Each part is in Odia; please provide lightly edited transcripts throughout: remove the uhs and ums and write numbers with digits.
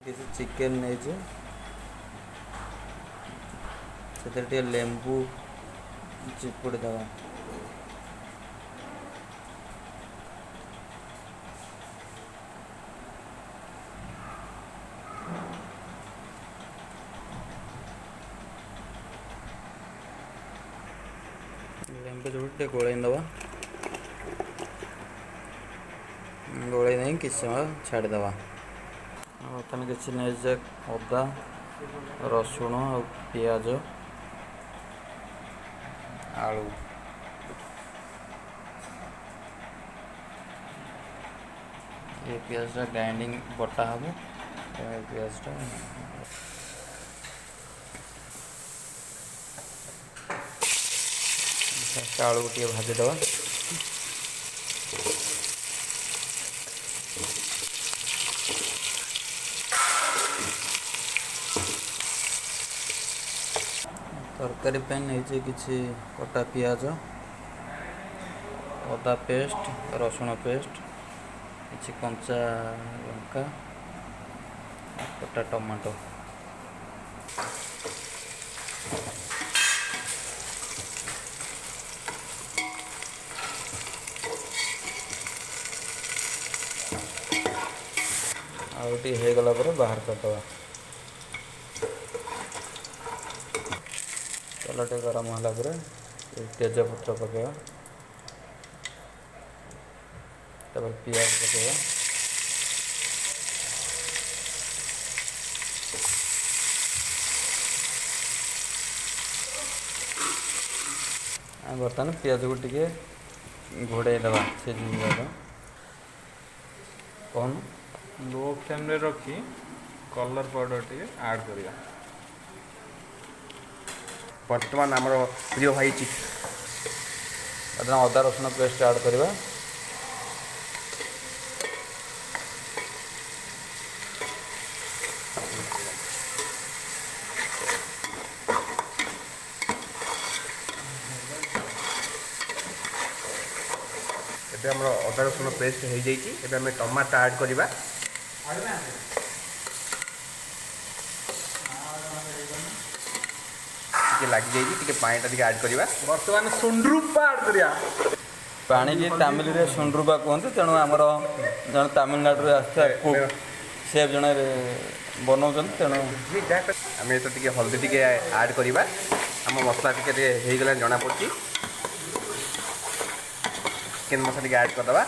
କିଛି ଚିକେନ୍ ନେଇଛି, ସେଥିରେ ଟିକେ ଲେମ୍ବୁ ଚିପୁଡ଼ି ଦେବା। ଲେମ୍ବୁ ଚିପୁଡ଼ି ଟିକେ ଗୋଳେଇ ଦେବା। ଗୋଳେଇ ଦେଇ କିଛି ସମୟ ଛାଡ଼ିଦେବା। ବର୍ତ୍ତମାନ କିଛି ନେଇଛେ ଅଦା, ରସୁଣ ଆଉ ପିଆଜ, ଆଳୁ। ଏ ପିଆଜଟା ଗ୍ରାଇଣ୍ଡିଙ୍ଗ ବଟା ହେବ। ଏ ପିଆଜଟା ଫାଷ୍ଟ ଆଳୁକୁ ଟିକେ ଭାଜିଦେବା। ତରକାରୀ ପାଇଁ ନେଇଛି କିଛି କଟା ପିଆଜ, ଅଦା ପେଷ୍ଟ, ରସୁଣ ପେଷ୍ଟ, କିଛି କଞ୍ଚା ଲଙ୍କା, କଟା ଟମାଟୋ। ଆଉ ଟିକେ ହେଇଗଲା ପରେ ବାହାର କରିଦେବା। ତେଲ ଟିକେ ଗରମ ହେଲା ପରେ ତେଜପତ୍ର ପକାଇବା, ତାପରେ ପିଆଜ ପକାଇବା। ଆମେ ବର୍ତ୍ତମାନ ପିଆଜକୁ ଟିକେ ଘୋଡ଼େଇ ଦେବା ସିଝିଯିବା ପାଇଁ। କହୁନୁ। ଲୋ ଫ୍ଲେମ୍ରେ ରଖି କଲର୍ ପାଉଡ଼ର ଟିକେ ଆଡ଼୍ କରିବା। ବର୍ତ୍ତମାନ ଆମର ପ୍ରିୟ ଭାଇ ବର୍ତ୍ତମାନ ଅଦା ରସୁଣ ପେଷ୍ଟ ଆଡ଼୍ କରିବା। ଏବେ ଆମର ଅଦା ରସୁଣ ପେଷ୍ଟ ହେଇଯାଇଛି। ଏବେ ଆମେ ଟମାଟୋ ଆଡ଼୍ କରିବା। ଟିକେ ଲାଗିଯାଇଛି, ଟିକେ ପାଣିଟା ଟିକେ ଆଡ଼୍ କରିବା। ବର୍ତ୍ତମାନ ସୁଣ୍ଡ୍ରୁପା ଆଡ଼୍ କରିବା। ପାଣିକି ତାମିଲରେ ସୁଣ୍ଡ୍ରୁପା କୁହନ୍ତି, ତେଣୁ ଆମର ଜଣେ ତାମିଲନାଡ଼ୁରୁ ଆସିଥିବା କୁକ୍ ସେ ଜଣେ ବନାଉଛନ୍ତି। ତେଣୁ ଆମେ ତ ଟିକେ ହଳଦୀ ଟିକେ ଆଡ଼୍ କରିବା। ଆମ ମସଲା ଟିକେ ଟିକେ ହେଇଗଲାଣି ଜଣାପଡ଼ୁଛି। ଚିକେନ୍ ମସଲା ଟିକେ ଆଡ଼୍ କରିଦେବା।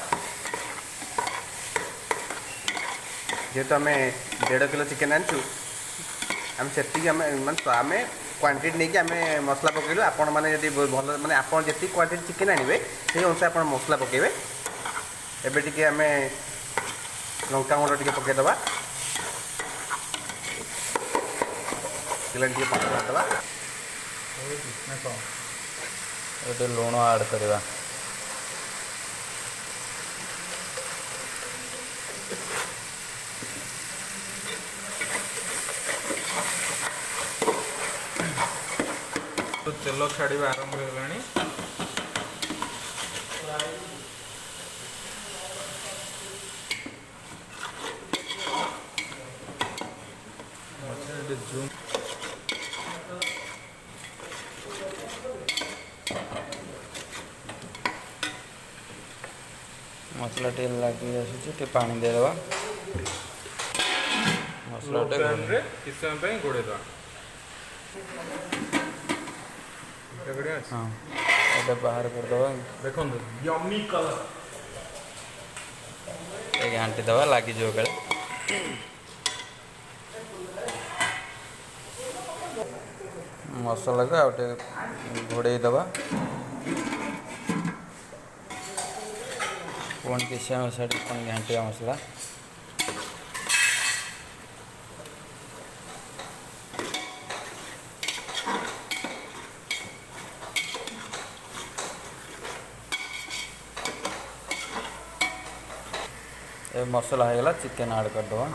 ଯେହେତୁ ଆମେ 1.5 କିଲୋ ଚିକେନ୍ ଆଣିଛୁ, ଆମେ ସେତିକି ଆମେ ମାନେ ଆମେ କ୍ୱାଣ୍ଟିଟି ନେଇକି ଆମେ ମସଲା ପକାଇଲୁ। ଆପଣମାନେ ଯଦି ଭଲ ମାନେ ଆପଣ ଯେତିକି କ୍ୱାଣ୍ଟିଟି ଚିକେନ୍ ଆଣିବେ ସେଇ ଅନୁସାରେ ଆପଣ ମସଲା ପକାଇବେ। ଏବେ ଟିକେ ଆମେ ଲଙ୍କା ଗୁଣ୍ଡ ଟିକେ ପକାଇଦେବା, ଟିକେ ପାଣି ମାରିଦେବା। ଏବେ ଲୁଣ ଆଡ଼୍ କରିବା। ତ ତେଲ ଛାଡ଼ିବା ଆରମ୍ଭ ହେଇଗଲାଣି। ଜୁମ୍ ମସଲା ଟିକେ ଲାଗି ଆସୁଛି, ଟିକେ ପାଣି ଦେଇଦେବା। ମସଲା ଫ୍ଲେମ୍ରେ କିଛି ସମୟ ପାଇଁ ଘୋଡ଼େଇ ଦେବା। ହଁ, ଏବେ ବାହାର କରିଦେବା। ଦେଖନ୍ତୁ ୟମି କଲର୍। ଟିକେ ଘାଣ୍ଟି ଦେବା, ଲାଗିଯିବ କାଳେ। ମସଲାକୁ ଆଉ ଟିକେ ଘୋଡ଼େଇ ଦେବା। ପୁଣି କିଛି ସମୟ ଛାଡ଼ି ପୁଣି ଘାଣ୍ଟିବା ମସଲା। ଏବେ ମସଲା ହେଇଗଲା, ଚିକେନ୍ ଆଡ଼୍ କରିଦେବା।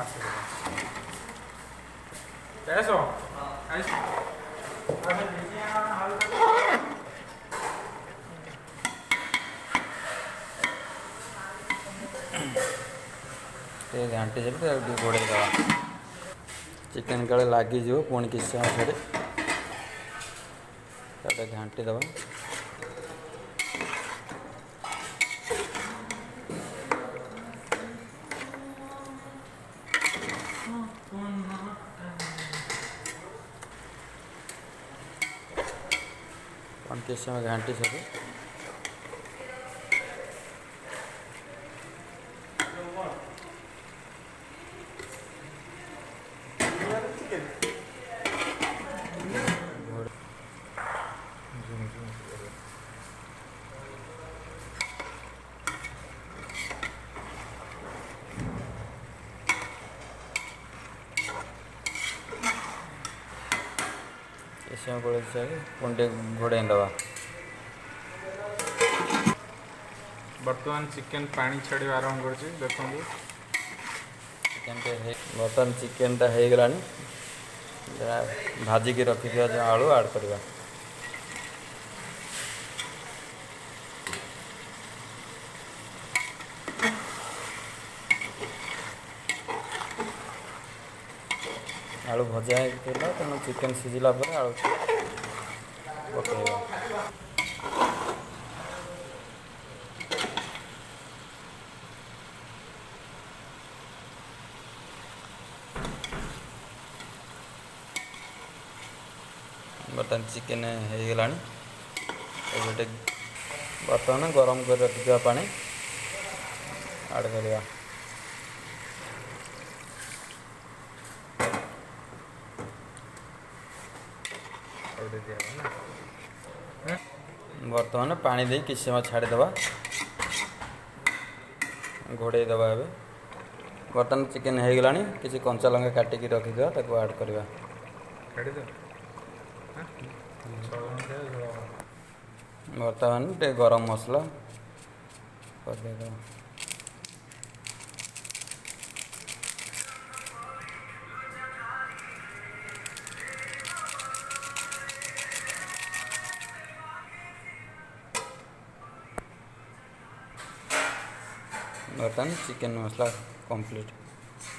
ଟିକେ ଘାଣ୍ଟି ଦେଲେ ଟିକେ ଘୋଡ଼େଇ ଦେବା। ଚିକେନ୍ କାଳେ ଲାଗିଯିବ, ପୁଣି କିଛି ସମୟ ଛାଡ଼ି ତାକୁ ଘାଣ୍ଟି ଦେବା। ପୁଣି କିଛି ସମୟ ଘାଣ୍ଟି ସାରି କିଛି ସମୟ ଗୋଳେଇ ସାରି ପୁଣି ଟିକେ ଘୋଡ଼େଇ ଦେବା। ବର୍ତ୍ତମାନ ଚିକେନ୍ ପାଣି ଛାଡ଼ିବା ଆରମ୍ଭ କରିଛି, ଦେଖନ୍ତୁ। ଚିକେନ୍ଟା ବର୍ତ୍ତମାନ ଚିକେନ୍ଟା ହେଇଗଲାଣି। ଭାଜିକି ରଖିଥିବା ଯେଉଁ ଆଳୁ ଆଡ଼୍ କରିବା। ଆଳୁ ଭଜା ହେଇଥିଲା, ତେଣୁ ଚିକେନ୍ ସିଝିଲା ପରେ ଆଳୁ ପକାଇବା। ବର୍ତ୍ତମାନ ଚିକେନ୍ ହେଇଗଲାଣି। ଏବେ ବର୍ତ୍ତମାନ ଗରମ କରି ରଖିଥିବା ପାଣି ଆଡ଼୍ କରିବା। ବର୍ତ୍ତମାନ ପାଣି ଦେଇ କିଛି ସମୟ ଛାଡ଼ିଦେବା, ଘୋଡ଼େଇ ଦେବା। ଏବେ ବର୍ତ୍ତମାନ ଚିକେନ୍ ହେଇଗଲାଣି। କିଛି କଞ୍ଚା ଲଙ୍କା କାଟିକି ରଖିଥିବା, ତାକୁ ଆଡ଼୍ କରିବା। ବର୍ତ୍ତମାନ ଟିକେ ଗରମ ମସଲା ପକାଇଦେବା। ବର୍ତ୍ତମାନ ଚିକେନ୍ ମସଲା କମ୍ପ୍ଲିଟ୍।